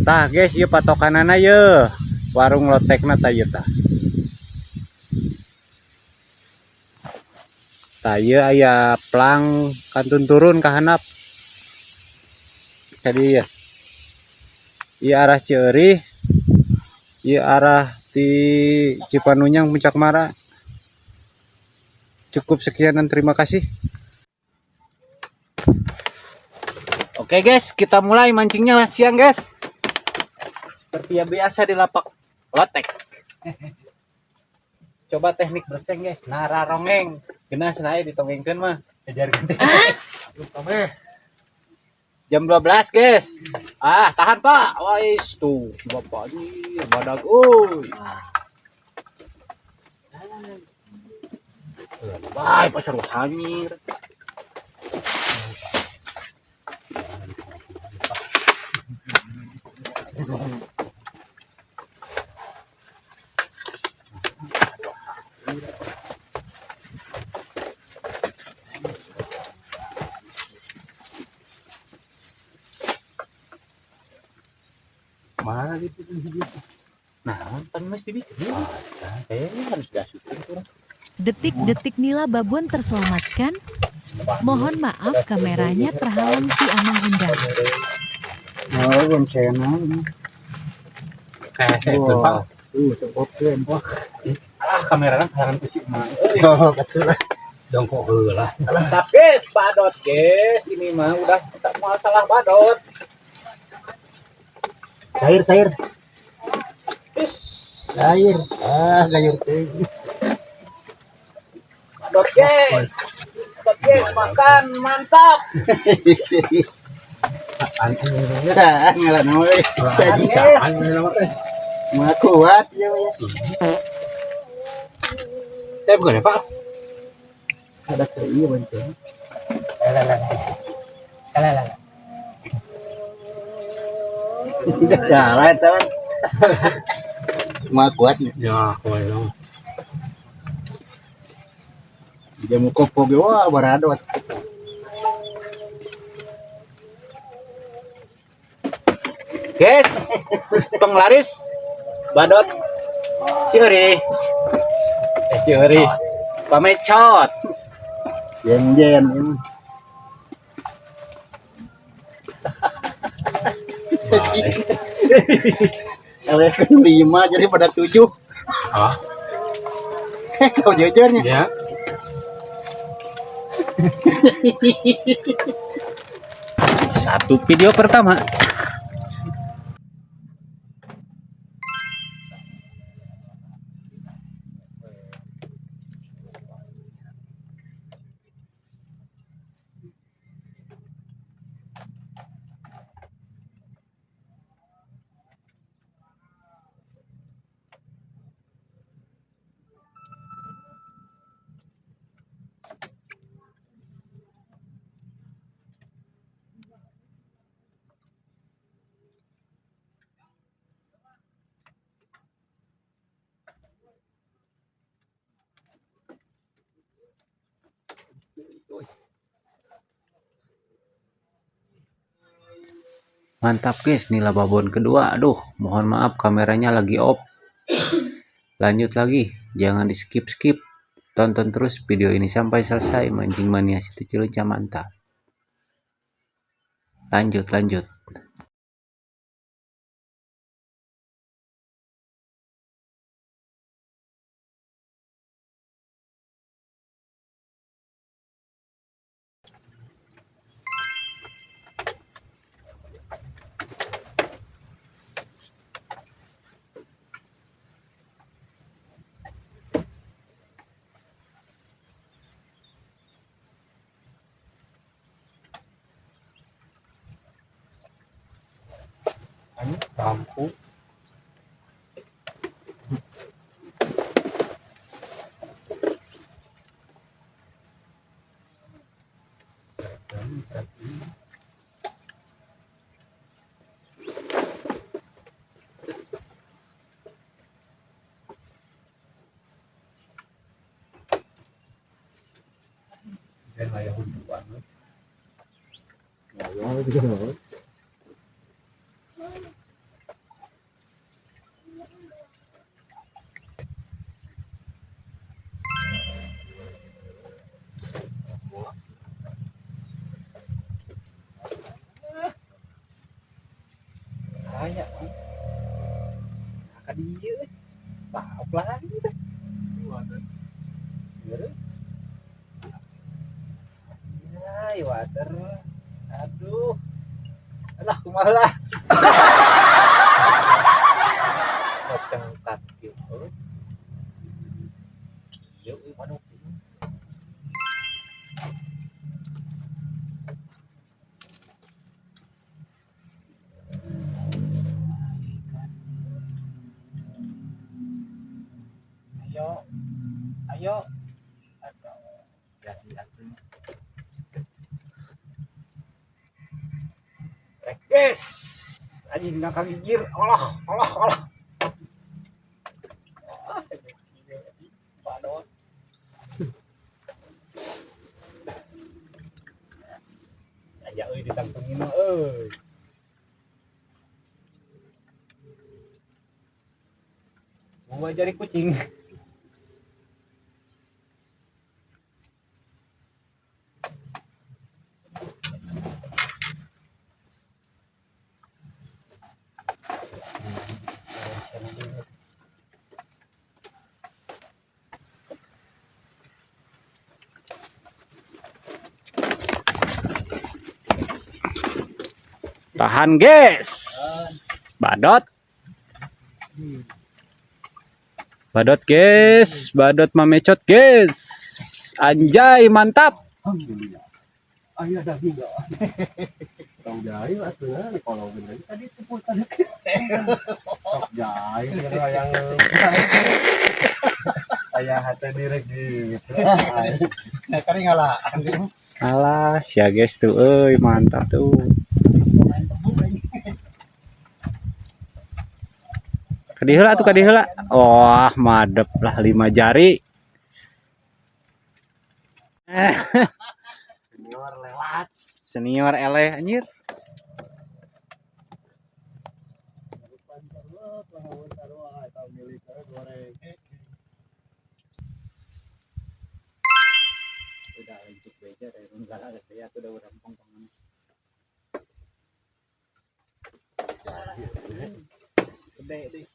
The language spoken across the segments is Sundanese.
Tah guys, ieu patokanana ye. Warung lotekna tah ieu tah. Tah ieu aya plang kantun turun ka handap. Tadi ya. Ieu arah Cieurih, ieu arah ti Cipanunyang Puncak Mara. Cukup sekian dan terima kasih. Oke guys, kita mulai mancingnya lah siang guys. Seperti yang biasa di lapak lotek. Coba teknik berseng guys, nara rongeng. Geuna cenah ditongengkeun mah. Ajarkeun teh. Jam 12 guys. Ah, tahan Pak. Wais tuh si bapak anjir badag euy. Wah, pasar hanyir. Mana gitu gitu. Nah, pan mas dibikin. Kayaknya harus diasupin kurang. Detik-detik nila babon terselamatkan. Mohon maaf kameranya terhalang si Amang Undang. Oh, boncengan. Kayak saya itu, Pak. Tuh, oke. Wah, Ah, kameranya halangan ku si emak. oh, betul lah. Dongkok heula. Mantap guys, badot guys. Ini mah udah tak mau salah badot. Cair, cair. Is, Cair. Ah, gayur teh. badot guys. Badot guys, makan mantap. Ah, ngalah nama euy. Makan, guys. Mah kuat ya. Ya. Saya bukan ya, Pak. Ada ke iya bonceng. Alah. Enggak salah teman. Mah kuat nih. Ya, kuat dong. Jamu kopo ge wah baradot. Guys, penglaris badot Cieurih. Cieurih. Pamecot. Jen jen. Elek 5 jadi pada 7. Ah, Kau jujurnya. ya. Satu video pertama. Mantap guys, nila babon kedua. Aduh, mohon maaf kameranya lagi off. Lanjut lagi, jangan di skip-skip. Tonton terus video ini sampai selesai. Mancing mania Situ Cileunca mantap. Lanjut, lanjut. Lampu. Dan layak untuk banget. Aya. Ka dieu. Lauk lagi teh. Ya, water. Aduh. Alah, kumaha lah. Cengkat kieu. Kieu euy manuk. Ayo. Ayo. Jadi atuh. Strike guys. Anjing nak gigir. Allah, Allah, Allah. Badot. Aya euy ditangtungin mah euy. Gua jari kucing. Tahan guys. Badot. Badot guys, badot mamecot guys. Anjay, mantap. Alhamdulillah. Ayo daging enggak. Tong jahe atuh na kalau bener tadi sebutan. Sok jahe yang aya hate direk gitu. Nah, kari ngalaan. Alah, sia guys tuh euy, mantap tuh. Kadi heula tuh, kadi heula. Wah, madep lah 5 jari. Senior lewat. Senior eleh anjir. Udah lanjut beja dari negara ya tuh udah urang pongpongan. Gede deh.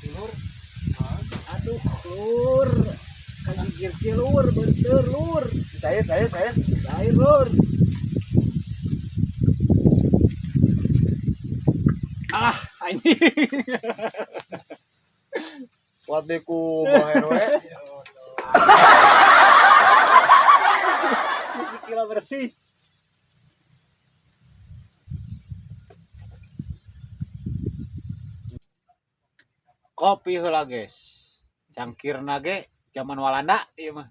Lur. Aduh, lur. Kagigir ki lur, bener lur. Saya saya. Cair lur. Ah, anjing. Kuat deh ku baher we. Kira bersih. Kopi heula guys. Cangkirna ge zaman Walanda ieu mah.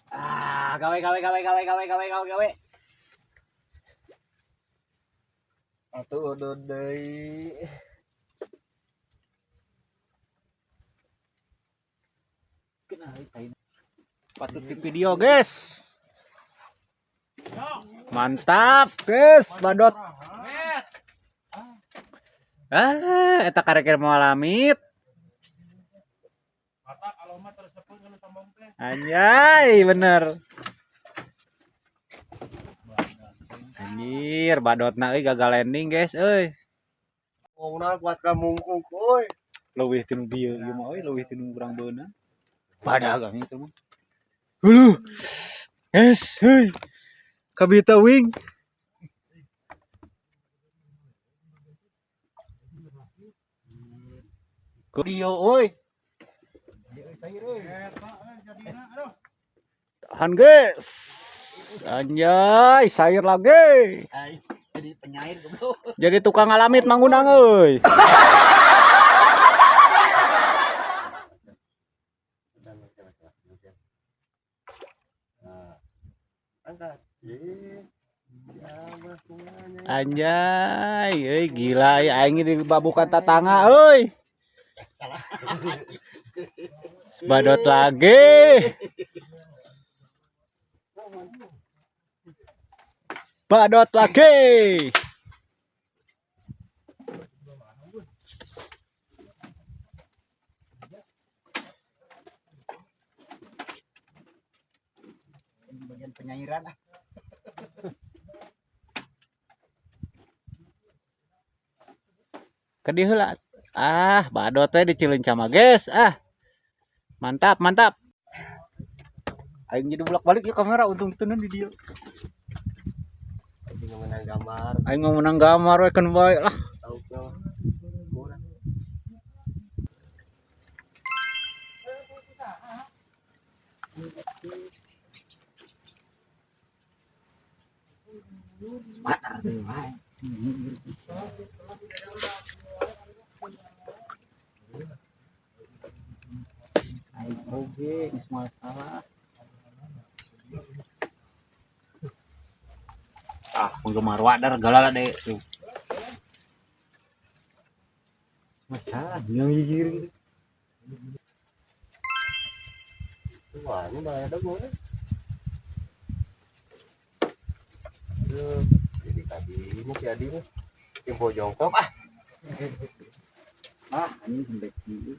Ah, gawe gawe gawe gawe gawe gawe gawe gawe. Atuh udud deui. Patut di video guys. Mantap guys, badot. Ah, eta karek mau lamit. Anjay, bener. Anjir, badotna euy gagal landing guys euy. Wongna kuat ka mungkuk euy. Leuwih tinu bieu ieu mah euy, leuwih tinu urang beunang. Badagang itu mah. Huluh. Guys, heuy. Kabita wing. Video euy. Tahan guys. Anjay, sayur lagi. Jadi penyair goblok. Jadi tukang ngalamit mangundang euy. Angkat. Anjay, euy gila euy aing dibabukan tatangga euy. Badot lagi. Badot lagi. Penyairan ah. Kadieu heula. Ah, badot we di Cileunca mah, guys. Ah. Mantap, mantap. Aing jadi bolak-balik ya kamera, untung tenan di dieu. Aing menang gambar. Aing mau menang gambar we keun bae lah. Tahu tuh. Kurang. Aing oge geus masalah. Ah, penggemar wadar galala deh tuh. Masalah yang gigir gitu. Wah, ini malah ada gue. Aduh, jadi tadi ini si Adi nih. Timpo jongkok ah. Ah, anjing sampai kieu.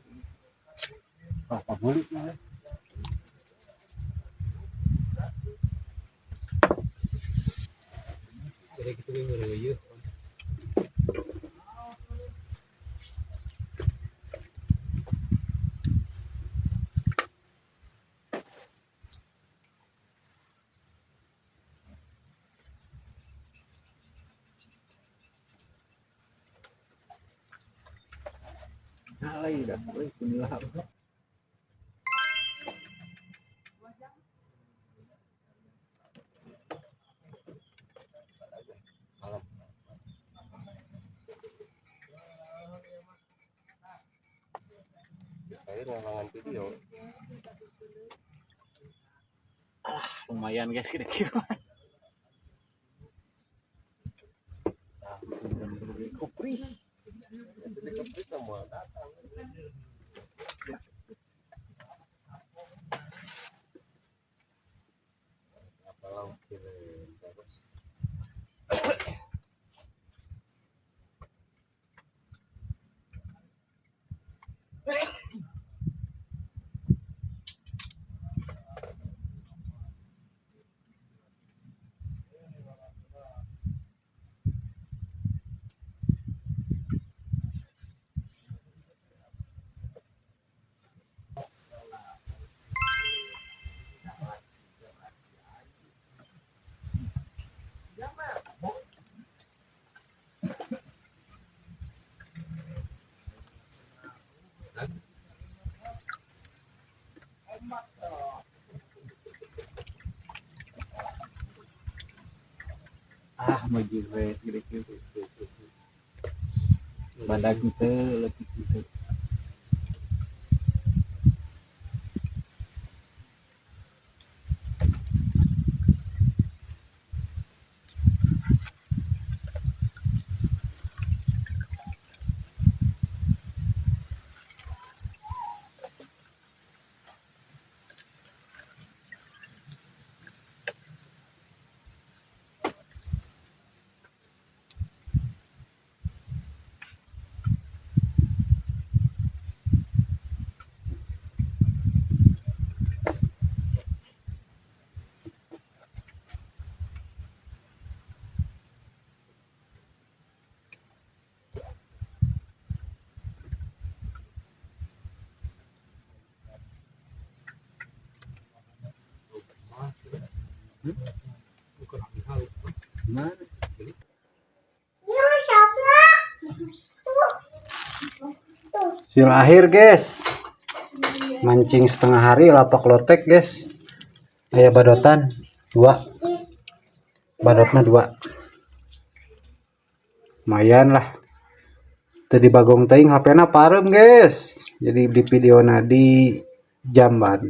Ah, pabulik mah. Jadi gitu ge ngeureuyeuh. Alay dah, euy kunila. Malam. Tadi ngulangan video. Ah, lumayan guys kira-kira. Ah, kopris. Jadi kepris semua datang. Apa lauk terus. Ah, maju we segede kieu. Badag teu leutik teu. Mana? Hasil akhir guys, mancing setengah hari lapak lotek guys. Aya badotan dua, badotna dua, lumayan lah. Tadi bagong teuing HP-na parem guys, jadi di video na di jamban.